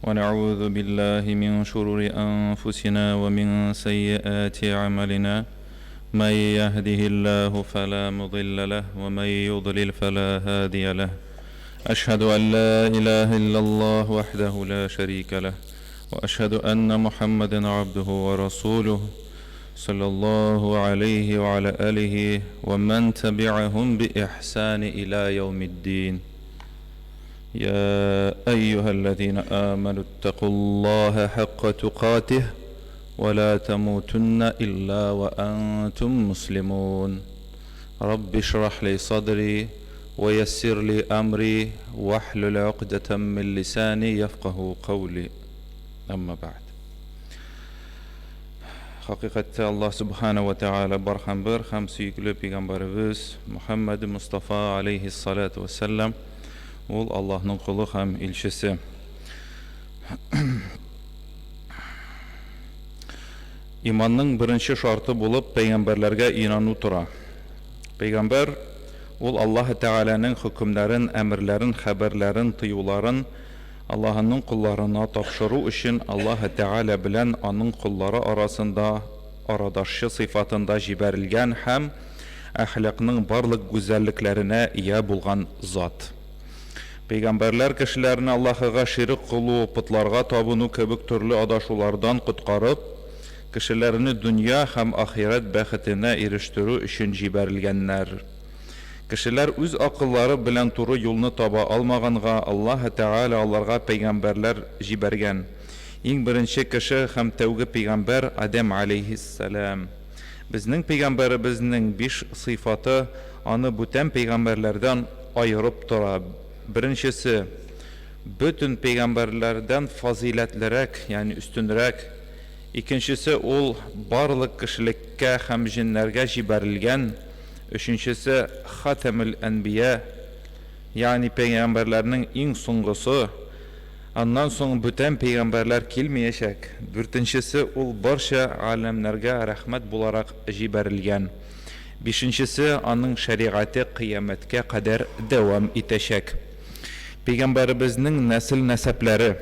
ونعوذ بالله من شرور أنفسنا ومن سيئات أعمالنا من يهده الله فلا مضل له ومن يضلل فلا هادي له أشهد أن لا إله إلا الله وحده لا شريك له وأشهد أن محمدا عبده ورسوله صلى الله عليه وعلى آله ومن تبعهم بإحسان إلى يوم الدين يا أيها الذين آمنوا اتقوا الله حق تقاته ولا تموتن إلا وأنتم مسلمون رب اشرح لي صدري ويسر لي أمري واحلل عقدة من لساني يفقه قولي أما بعد Хакыйкатьтә Аллаһ Сүбхәнәһү вә Тәгалә бар һәм бер һәм сөекле пәйгамбәребез Мөхәммәде Мостафа алейһиссалату вәссәлам ул Аллаһның колы һәм илчесе. Иманның беренче шарты булып пәйгамбәрләргә инану тора. Пәйгамбәр ул Аллаһ Тәгаләнең хөкемнәрен, әмерләрен, хәбәрләрен, тыюларын Аллаһының колларына тапшыру өчен Аллаһы Тәгалә белән Аның коллары арасында арадашчы сыйфатында җибәрелгән һәм әхлакның барлык гүзәллекләренә ия булган зат. Пәйгамбәрләр кешеләрне Аллаһыга ширек кылу, потларга табыну кебек төрле адашулардан коткарып, кешеләрне дөнья һәм ахирәт бәхетенә ирештерү өчен җибәрелгәннәр. Кешеләр үз акыллары белән туры юлны таба алмаганга, Аллаһы Тәгалә аларга пәйгамбәрләр җибәргән. Иң беренче кеше һәм тәүге пәйгамбәр, Адәм галәйһиссәлам. Безнең пәйгамбәребезнең биш сыйфаты аны бүтән пәйгамбәрләрдән аерып тора. Беренчесе, бөтен пәйгамбәрләрдән фазыйләтлерәк, ягъни өстенрәк. Икенчесе, ул барлык кешелеккә һәм җеннәргә җибәрелгән. Өченчесе, хатәмел-әнбия, ягъни пәйгамбәрләрнең иң соңгысы, аннан соң бүтән пәйгамбәрләр килмәячәк. Дүртенчесе, ул барча галәмнәргә рәхмәт буларак җибәрелгән. Бишенчесе, аның шәригате кыямәткә кадәр дәвам итәчәк. Пәйгамбәребезнең нәсел-нәсәпләре.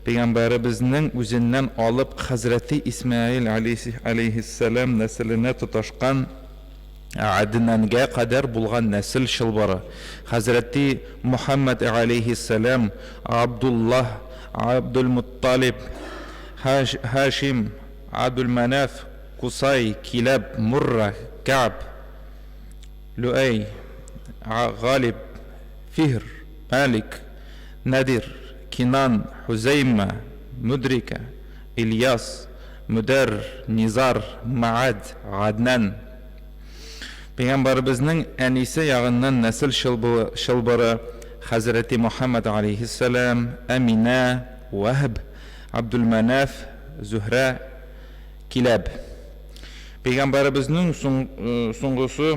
Пәйгамбәребезнең үзеннән алып хәзрәти Исмәгыйль аләйһиссәлам нәселенә тоташкан Аднәнгә кадәр булган нәсел чылбыры, хәзрәти Мөхәммәд галәйһиссәлам, Абдуллаһ, Абдулмутталиб, Һашим, Абдулмәнаф, Кусай, Киләб, Мурра, Кәгъб, Лүәй, Галиб, Фиһр, Мәлик, Нәдир, Кинан, Хүзәймә, Мөдрикә, Ильяс, Мөдәр, Низар, Мәгад, Гаднән. Пәйгамбәребезнең әнисе ягыннан нәсел чылбыры, хәзрәти Мөхәммәд галәйһиссәлам, Әминә, Вәһб, Абдулмәнаф, Зөһрә, Киләб. Пәйгамбәребезнең соңгысы,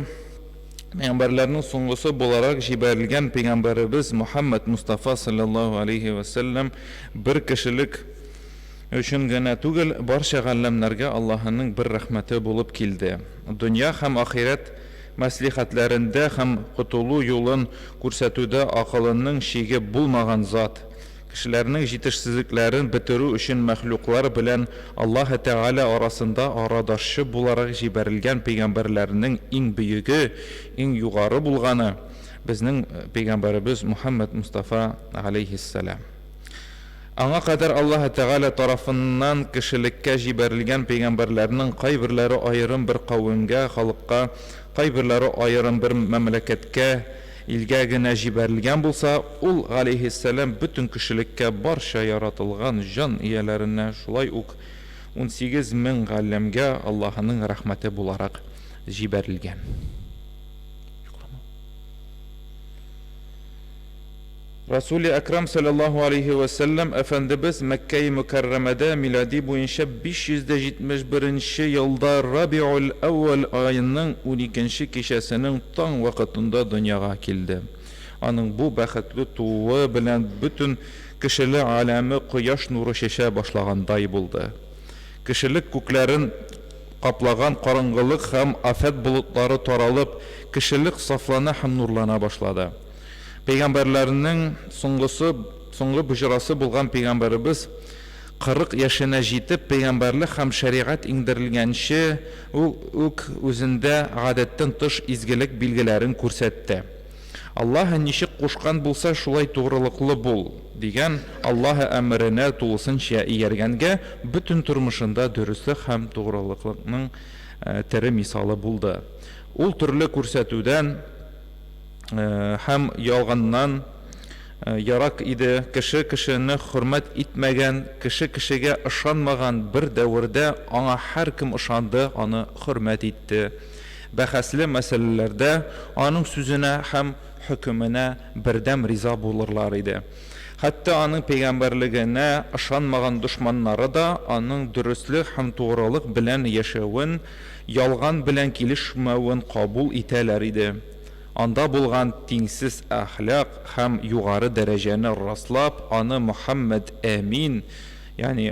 пәйгамбәрләрнең соңгысы буларак җибәрелгән пәйгамбәребез Мөхәммәд Мостафа салләллаһу алейһи вә сәлләм бер кешелек өчен генә түгел, барча галләмнәргә Аллаһының бер рәхмәте булып килде. Дөнья һәм ахирәт мәслихәтләрендә һәм котылу юлын күрсәтүдә акылының чиге булмаган зат, кешеләрнең җитешсезлекләрен бетерү өчен мәхлуклар белән Аллаһы Тәгалә арасында арадашчы буларак җибәрелгән пәйгамбәрләрнең иң бөеге, иң югары булганы, безнең пәйгамбәребез Мухәммәд Мостафа галәйһиссәлам. Аңа кадәр Аллаһы Тәгалә тарафыннан кешелеккә җибәрелгән пәйгамбәрләрнең кайберләре аерым бер кавемгә, халыкка, кайберләре аерым бер мәмләкәткә, илгә генә җибәрелгән булса, ул, галәйһиссәлам, бөтен кешелеккә, барча яратылган җан ияләренә, шулай ук 18 000 галләмгә Аллаһының рәхмәте буларак җибәрелгән. Расули Әкрам салләллаһу алейһи вә сәлләм әфәндебез Мәккәи Мөкәррәмәдә милади буенча 571 нче елда Рабиуль-әүвәл аеның уникенче кичәсенең таң вакытында дөньяга килде. Аның бу бәхетле тууы белән бөтен кешеле галәме кояш нуры чәчә башлагандай булды. Кешелек күкләрен. каплаган караңгылык һәм афәт болытлары таралып, кешелек сафлана һәм нурлана башлады. Пәйгамбәрләрнең соңгысы, соңгы боҗрасы булган пәйгамбәребез 40 яшенә җитеп, пәйгамбәрлек һәм шәригать иңдерелгәнче үк үзендә гадәттән тыш изгелек билгеләрен күрсәтте. Аллаһы ничек кушкан булса, шулай тугрылыклы бул, дигән Аллаһы әмеренә тулысынча ияргәнгә, бөтен тормышында дөреслек һәм тугрылыклыкның тере мисалы булды. Ул төрле күрсәтүдән һәм ялганнан ерак иде. Кеше кешене хөрмәт итмәгән, кеше кешегә ышанмаган бер дәвердә аңа һәркем ышанды, аны хөрмәт итте. Бәхәсле мәсьәләләрдә аның сүзенә һәм хөкеменә бердәм риза булырлар иде. Хәтта аның пәйгамбәрлегенә ышанмаган дошманнары да аның дөреслек һәм тугрылык белән яшәвен, ялган белән килешмәвен кабул итәләр иде. Анда булган тиңсез әхлак һәм югары дәрәҗәне раслап, аны Мөхәммәд Әмин, ягъни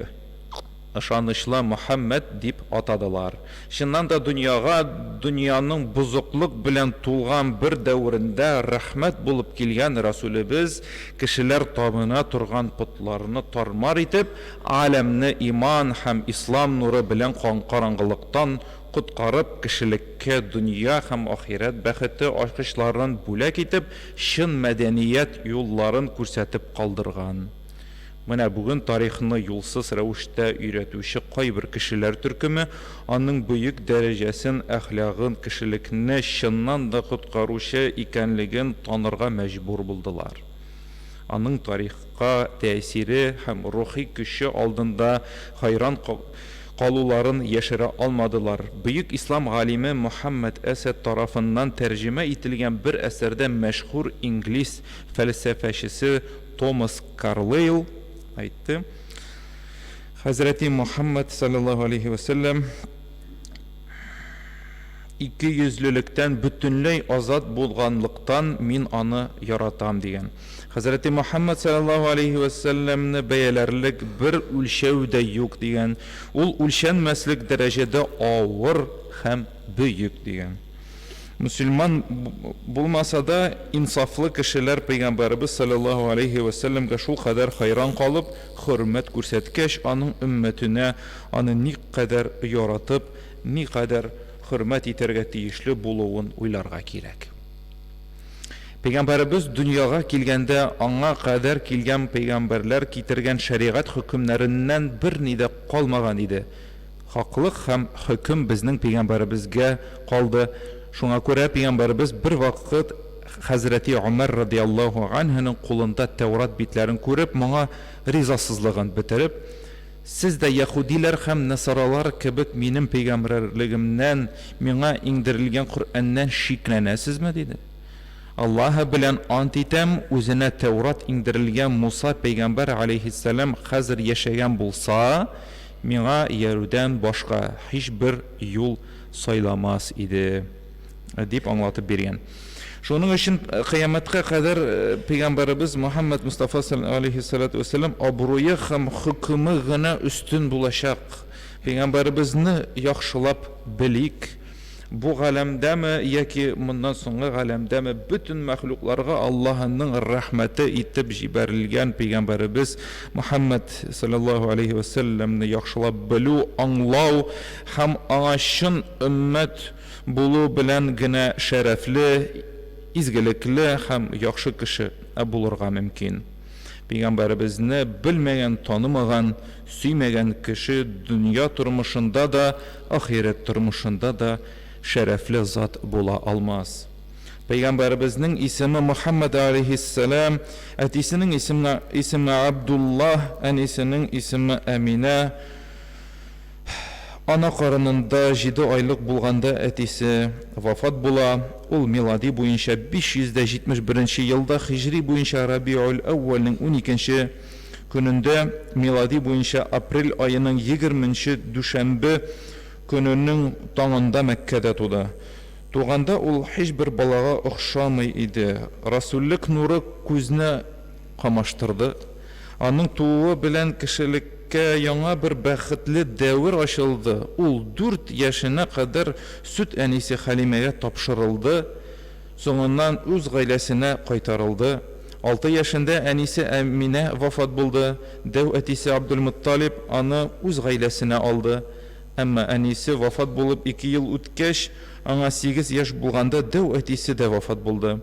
Ышанычлы Мөхәммәд дип атадылар. Чыннан да дөньяга дөньяның бозыклык белән тулган бер дәверендә рәхмәт булып килгән Рәсүлебез кешеләр табына торган потларны тар-мар итеп, галәмне иман һәм ислам нуры белән караңгылыктан коткарып, кешелеккә дөнья һәм ахирәт бәхете ачкычларын бүләк итеп, чын мәдәният юлларын күрсәтеп калдырган. Менә бүген тарихны юлсыз рәвештә өйрәтүче кайбер кешеләр төркеме аның бөек дәрәҗәсен, әхлагын, кешелекне чыннан да коткаручы икәнлеген танырга мәҗбүр булдылар. Аның тарихка тәэсире һәм рухи көче алдында хәйран калуларын яшерә алмадылар. Бөек ислам галиме Мөхәммәд Әсәд тарафыннан тәрҗемә ителгән бер әсәрдә мәшһүр инглиз фәлсәфәчесе Томас Карлейл әйтте. Хәзрәти Мухаммад саллаллаһу алейхи вә сәлләм икейөзлелектән бөтенләй азат булганлыктан мин аны яратам дигән. Хәзрәти Мухаммад саллаллаһу алейхи вә сәлләмне бәяләрлек бер үлчәү дә юк дигән. Ул үлчәнмәслек дәрәҗәдә авыр һәм бөек дигән. Мөселман булмаса да, инсафлы кешеләр Пәйгамбәребез салләллаһу галәйһи вә сәлләмгә шулкадәр хәйран калып, хөрмәт күрсәткәч, аның өммәтенә аны никадәр яратып, никадәр хөрмәт итәргә тиешле булуын уйларга кирәк. Пәйгамбәребез дөньяга килгәндә, аңа кадәр килгән пәйгамбәрләр китергән шәригать хөкемнәреннән берни дә калмаган иде. Хаклык һәм хөкем безнең пәйгамбәребезгә калды. Шуңа күрә пәйгамбәребез бервакыт хәзрәти Гомәр радыяллаһу ганһүнең кулында Тәүрат битләрен күреп, моңа ризасызлыгын бетереп, Сез дә яһүдиләр һәм нәсаралар кебек минем пәйгамбәрлегемнән, миңа иңдерелгән Коръәннән шикләнәсезме? диде. Аллаһы белән ант итәм, үзенә Тәүрат иңдерелгән Муса пәйгамбәр галәйһиссәлам хәзер яшәгән булса, миңа иярүдән башка һичбер юл сайламас иде, дип аңлатып биргән. Шуның өчен кыямәткә кадәр пәйгамбәребез Мөхәммәд Мостафа галәйһиссәлату вәссәлам абруе һәм хөкеме генә өстен булачак. Пәйгамбәребезне яхшылап белик. Бу галәмдәме яки моннан соңгы галәмдәме, бөтен мәхлукларга Аллаһының рәхмәте итеп җибәрелгән пәйгамбәребез Мөхәммәд салләллаһу галәйһи вә сәлләмне яхшылап белү, аңлау һәм аңа чын өммәт булу белән генә шәрәфле, изгелекле һәм яхшы кеше булырга мөмкин. Пәйгамбәребезне белмәгән, танымаган, сөймәгән кеше дөнья тормышында да, ахирәт тормышында да шәрәфле зат була алмас. Пәйгамбәребезнең исеме Мөхәммәд аләйһиссәлам, әтисенең исеме исеме Абдуллаһ, әнисенең исеме Әминә. Ана карынында җиде айлык булганда әтисе вафат була. Ул милади буенча 571 нче елда, һиҗри буенча Рабиуль-әүвәлнең уникенче көнендә, милади буенча апрель аеның егерменче дүшәмбе көненең таңында Мәккәдә туды. Туганда ул һичбер балага охшамый иде. Расүллек нуры күзне камаштырды. Аның тууы белән кешелек. кешелеккә яңа бер бәхетле дәвер ачылды, ул дүрт яшенә кадәр сөт әнисе Хәлимәгә тапшырылды, соңыннан үз гаиләсенә кайтарылды. Алты яшендә әнисе Әминә вафат булды, дәү әтисе Абдулмутталиб аны үз гаиләсенә алды. Әмма әнисе вафат булып ике ел үткәч, аңа сигез яшь булганда дәү әтисе дә вафат булды.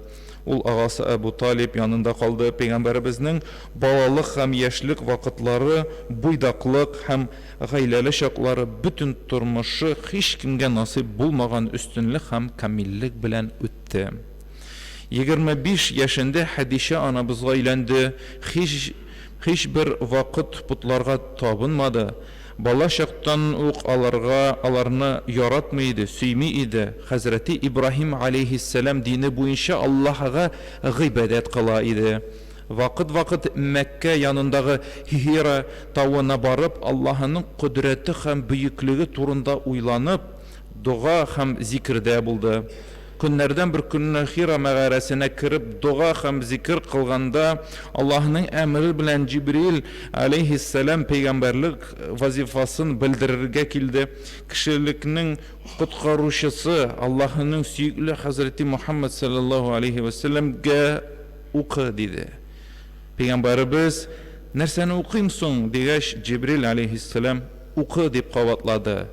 Ул агасы Әбу Талиб янында калды. Пәйгамбәребезнең балалык һәм яшьлек вакытлары, буйдаклык һәм гаиләле чаклары, бөтен тормышы һичкемгә насыйп булмаган өстенлек һәм камиллек белән үтте. 25 яшендә Хәдичә анабызга өйләнде, һич һичбер вакыт потларга табынмады. Бала чактан ук аларга аларны яратмый иде, сөйми иде. Хәзрәти Ибраһим аләйһиссәлам дине буенча Аллаһыга гыйбадәт кыла иде. Вакыт-вакыт Мәккә янындагы Һира тавына барып, Аллаһының кодрәте һәм бөеклеге турында уйланып, дога һәм зикердә булды. Көннәрдән бер көнне Хира мәгарәсенә кереп дога һәм зикер кылганда, Аллаһының әмере белән Җибриил, аләйһиссәлам, пәйгамбәрлек вазифасын белдерергә килде. Кешелекнең коткаручысы, Аллаһының сөекле хәзрәти Мөхәммәд салләллаһу аләйһи вә сәлләмгә укы, диде. Пәйгамбәребез, Нәрсәне укыйм соң? дигәч, Җибрил, аләйһиссәлам, Укы, дип кабатлады.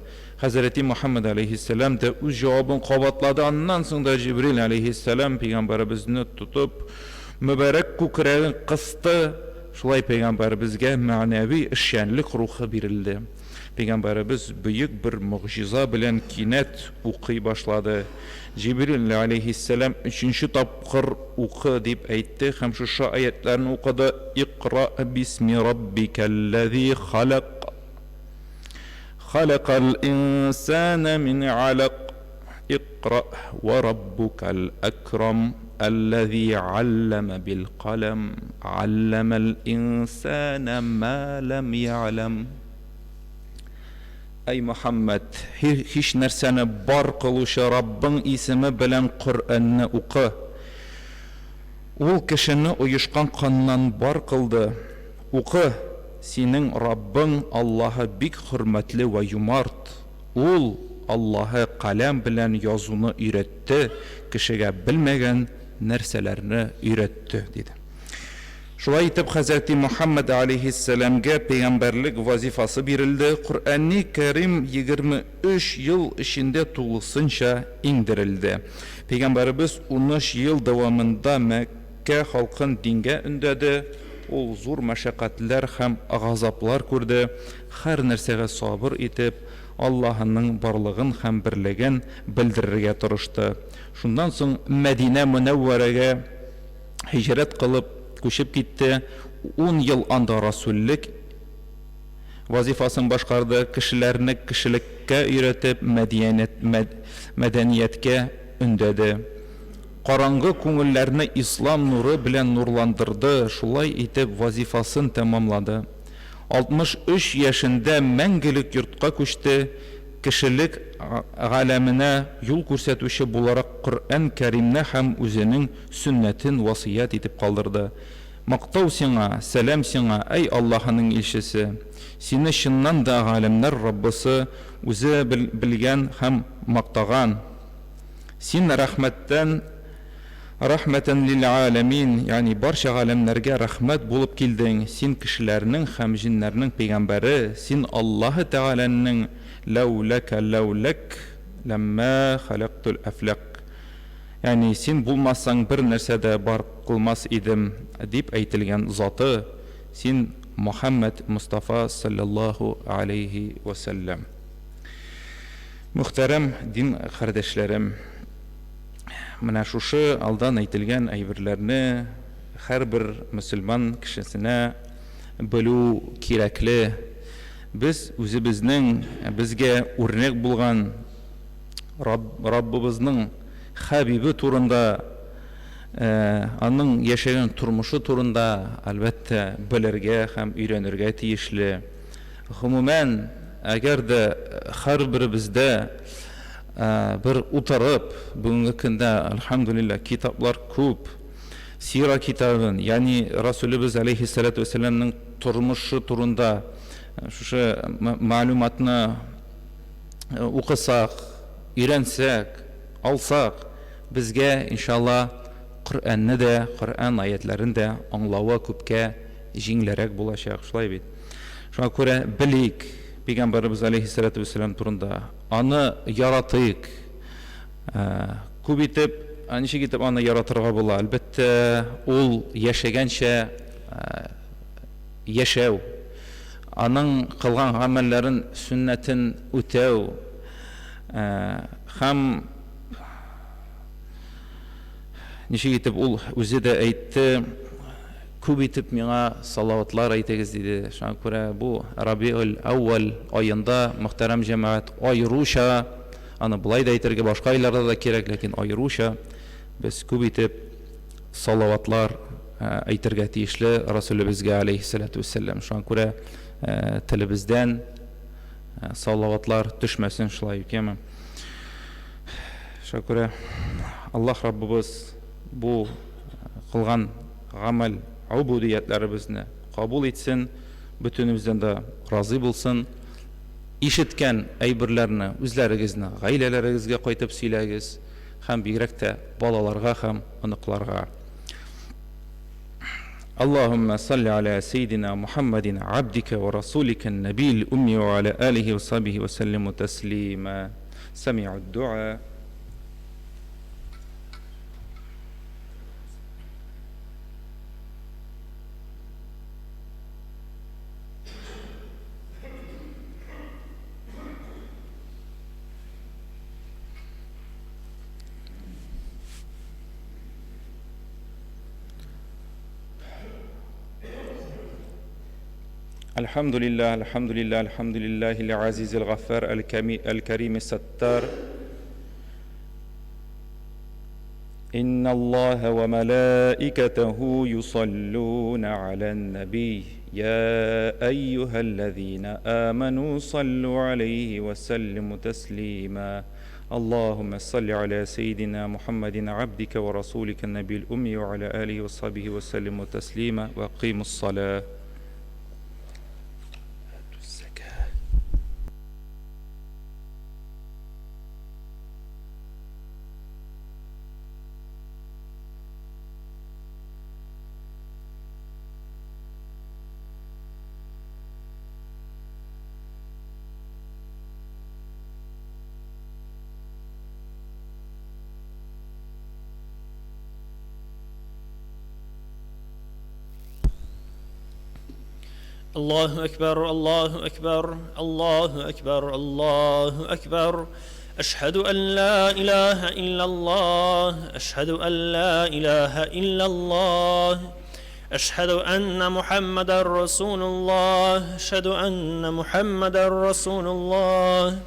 Хәзрәти Мөхәммәд аләйһиссәлам дә үз җавабын кабатлады. Аннан соң да Җибрил аләйһиссәлам пәйгамбәребезне тотып, мөбарәк күкрәген кысты. Шулай пәйгамбәребезгә мәгънәви эшчәнлек рухы бирелде. Пәйгамбәребез бөек бер могҗиза белән кинәт укый башлады. Җибрил аләйһиссәлам өченче тапкыр укы дип әйтте һәм шушы аятьләрне укыды, Икъра бисми раббикәлләзи халәк. Халәкәл инсана мин аләк. Икъра вә раббукәл әкрам, әлләзи алләмә бил каләм, алләмәл инсана мә ләм я'ләм. Әй Мөхәммәд, һич нәрсәне бар кылучы Раббың исеме белән Коръәнне укы. Ул кешене оешкан каннан бар кылды. Укы, синең Раббың Аллаһы бик хөрмәтле вә юмарт. Ул, Аллаһы, каләм белән язуны өйрәтте, кешегә белмәгән нәрсәләрне өйрәтте, диде. Шулай итеп, хәзрәти Мөхәммәд аләйһиссәламгә пәйгамбәрлек вазифасы бирелде, Коръәни Кәрим 23 ел эчендә тулысынча иңдерелде. Пәйгамбәребез унөч ел дәвамында Мәккә халкын дингә өндәде, ул зур мәшәкатьләр һәм газаплар күрде, һәр нәрсәгә сабыр итеп, Аллаһының барлыгын һәм берлеген белдерергә тырышты. Шуннан соң Мәдинә Мөнәввәрәгә һиҗрәт кылып күчеп китте, ун ел анда расүллек вазифасын башкарды, кешеләрне кешелеккә өйрәтеп, мәдәнияткә өндәде. Караңгы күңелләрне ислам нуры белән нурландырды, шулай итеп вазифасын тәмамлады. 63 яшендә мәңгелек йортка күчте, кешелек галәменә юл күрсәтүче буларак Коръән Кәримне һәм үзенең сөннәтен васыять итеп калдырды. Мактау сиңа, сәлам сиңа, әй Аллаһының илчесе! Сине чыннан да галәмнәр Раббысы үзе белгән һәм мактаган. Син рәхмәттән, рәхмәтән лил-галәмин, ягъни барча галәмнәргә рәхмәт булып килдең, син кешеләрнең һәм җеннәрнең пәйгамбәре, син Аллаһы Тәгаләнең ләүләкә ләүләк ләммә халәктул әфләк, ягъни син булмасаң бер нәрсә дә бар кылмас идем, дип әйтелгән заты, син Мөхәммәд Мостафа салләллаһу галәйһи вә сәлләм. Мөхтәрәм дин кардәшләрем! Менә шушы алдан әйтелгән әйберләрне һәрбер мөселман кешесенә белү кирәкле. Без үзебезнең безгә үрнәк булган Раббыбызның Хәбибе турында, аның яшәгән тормышы турында, әлбәттә, белергә һәм өйрәнергә тиешле. Гомумән, әгәр дә һәрберебездә бер утырып, бүгенге көндә, әлхәмдүлилләһ, китаплар күп, сира китабын, ягъни Расүлебез аләйһиссәләтү вәссәламнең тормышы турында шушы мәгълүматны укысак, өйрәнсәк, алсак, безгә, иншалла, Коръәнне дә, Коръән аятләрен дә аңлавы күпкә җиңелрәк булачак, шулай бит? Шуңа күрә белик Пәйгамбәребез алейһиссалату вәссәлам турында, аны яратыйк. Күп итеп, ничек итеп аны яратырга була? Әлбәттә, ул яшәгәнчә яшәү, аның кылган гамәлләрен, сөннәтен үтәү һәм ничек итеп ул үзе дә әйтте, күп итеп миңа салаватлар әйтегез, диде. Шуңа күрә бу Рабиуль әүвәл аенда, мөхтәрәм җәмәгать, аеруча, аны болай да әйтергә башка айларда да кирәк, ләкин аеруча без күп итеп салаватлар әйтергә тиешле Расүлебезгә алейһиссәләтү вәссәлам. Шуңа күрә телебездән салаватлар төшмәсен, шулай бит, яме. Шуңа күрә Аллаһ Раббыбыз бу кылган гамәл убудиятләребезне кабул итсен, бөтенебездән дә разый булсын. Ишеткән әйберләрне үзләрегезне, гаиләләрегезгә кайтып сөйләгез һәм бигрәк тә балаларга һәм оныкларга. Аллаһумма салли аля сейдина Мухаммадин абдика ва расулика нәбил умми ва аля алихи ва сахбихи ва саллиму таслима. Сами'уд дуа. الحمد لله الحمد لله الحمد لله العزيز الغفار الكريم الستار إن الله وملائكته يصلون على النبي يا أيها الذين آمنوا صلوا عليه وسلموا تسليما اللهم صل على سيدنا محمد عبدك ورسولك النبي الأمي وعلى آله وصحبه وسلم تسليما وأقيموا الصلاة. الزكاة. الله أكبر الله أكبر الله أكبر الله أكبر أشهد أن لا إله إلا الله أشهد أن لا إله إلا الله أشهد أن محمدا رسول الله أشهد أن محمدا رسول الله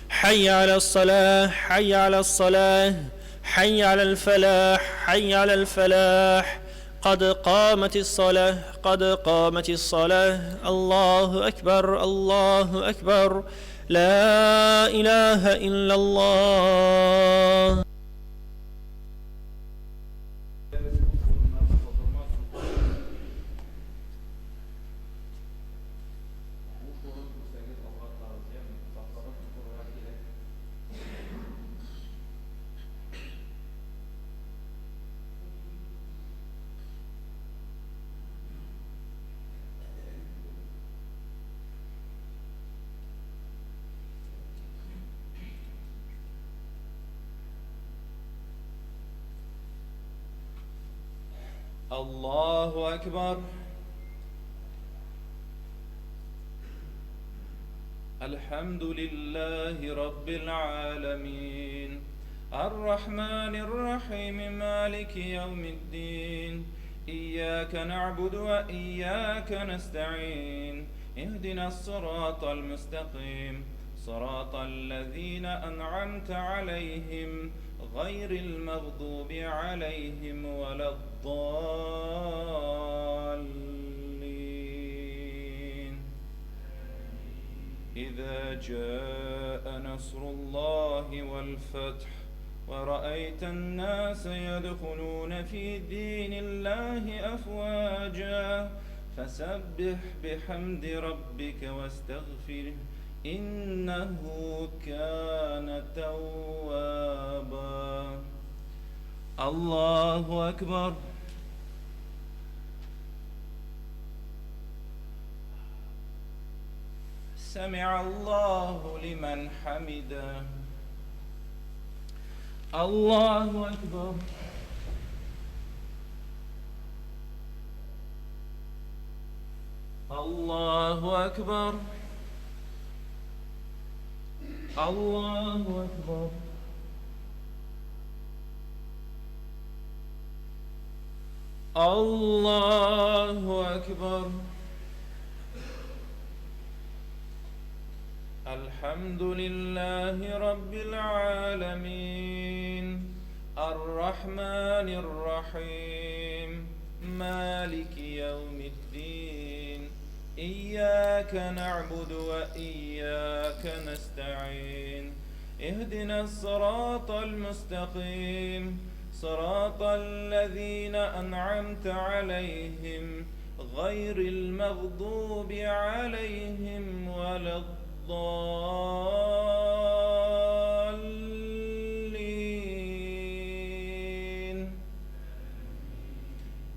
حي على الصلاة حي على الصلاة حي على الفلاح حي على الفلاح قد قامت الصلاة قد قامت الصلاة الله أكبر الله أكبر لا إله إلا الله. الله أكبر. الحمد لله رب العالمين الرحمن الرحيم مالك يوم الدين إياك نعبد وإياك نستعين اهدنا الصراط المستقيم صراط الذين أنعمت عليهم غير المغضوب عليهم ولا الضالين. إذا جاء نصر الله والفتح ورأيت الناس يدخلون في دين الله أفواجا فسبح بحمد ربك واستغفره إنه كان توابا. الله أكبر. سمع الله لمن حمده. الله أكبر. الله أكبر. الله أكبر. الله أكبر. الحمد لله رب العالمين. الرحمن الرحيم. مالك يوم الدين. إياك نعبد وإياك نستعين. اهدنا الصراط المستقيم. صراط الذين أنعمت عليهم غير المغضوب عليهم ولا الضالين.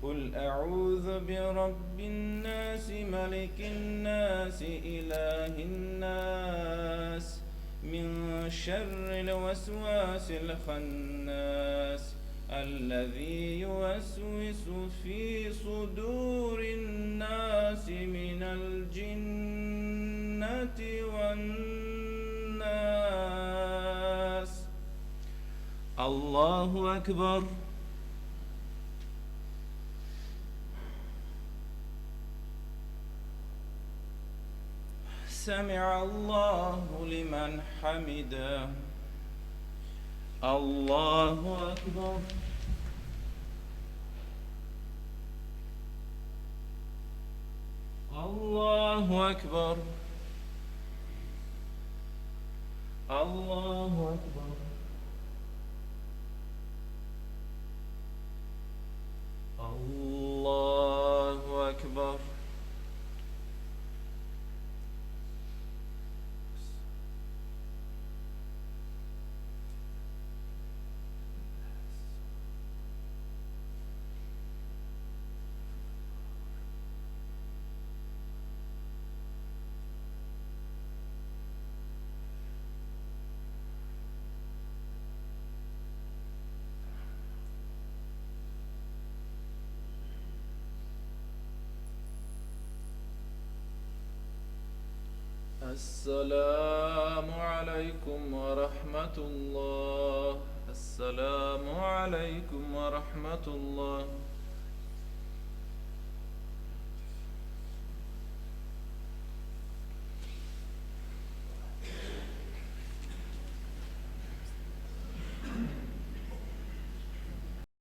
قل أعوذ برب الناس، ملك الناس، إله الناس، من شر الوسواس الخناس الذي يوسوس في صدور الناس من الجنة والناس. الله أكبر. سمع الله لمن حمده. الله أكبر. الله أكبر. الله أكبر. الله أكبر. السلام عليكم ورحمة الله. السلام عليكم ورحمة الله.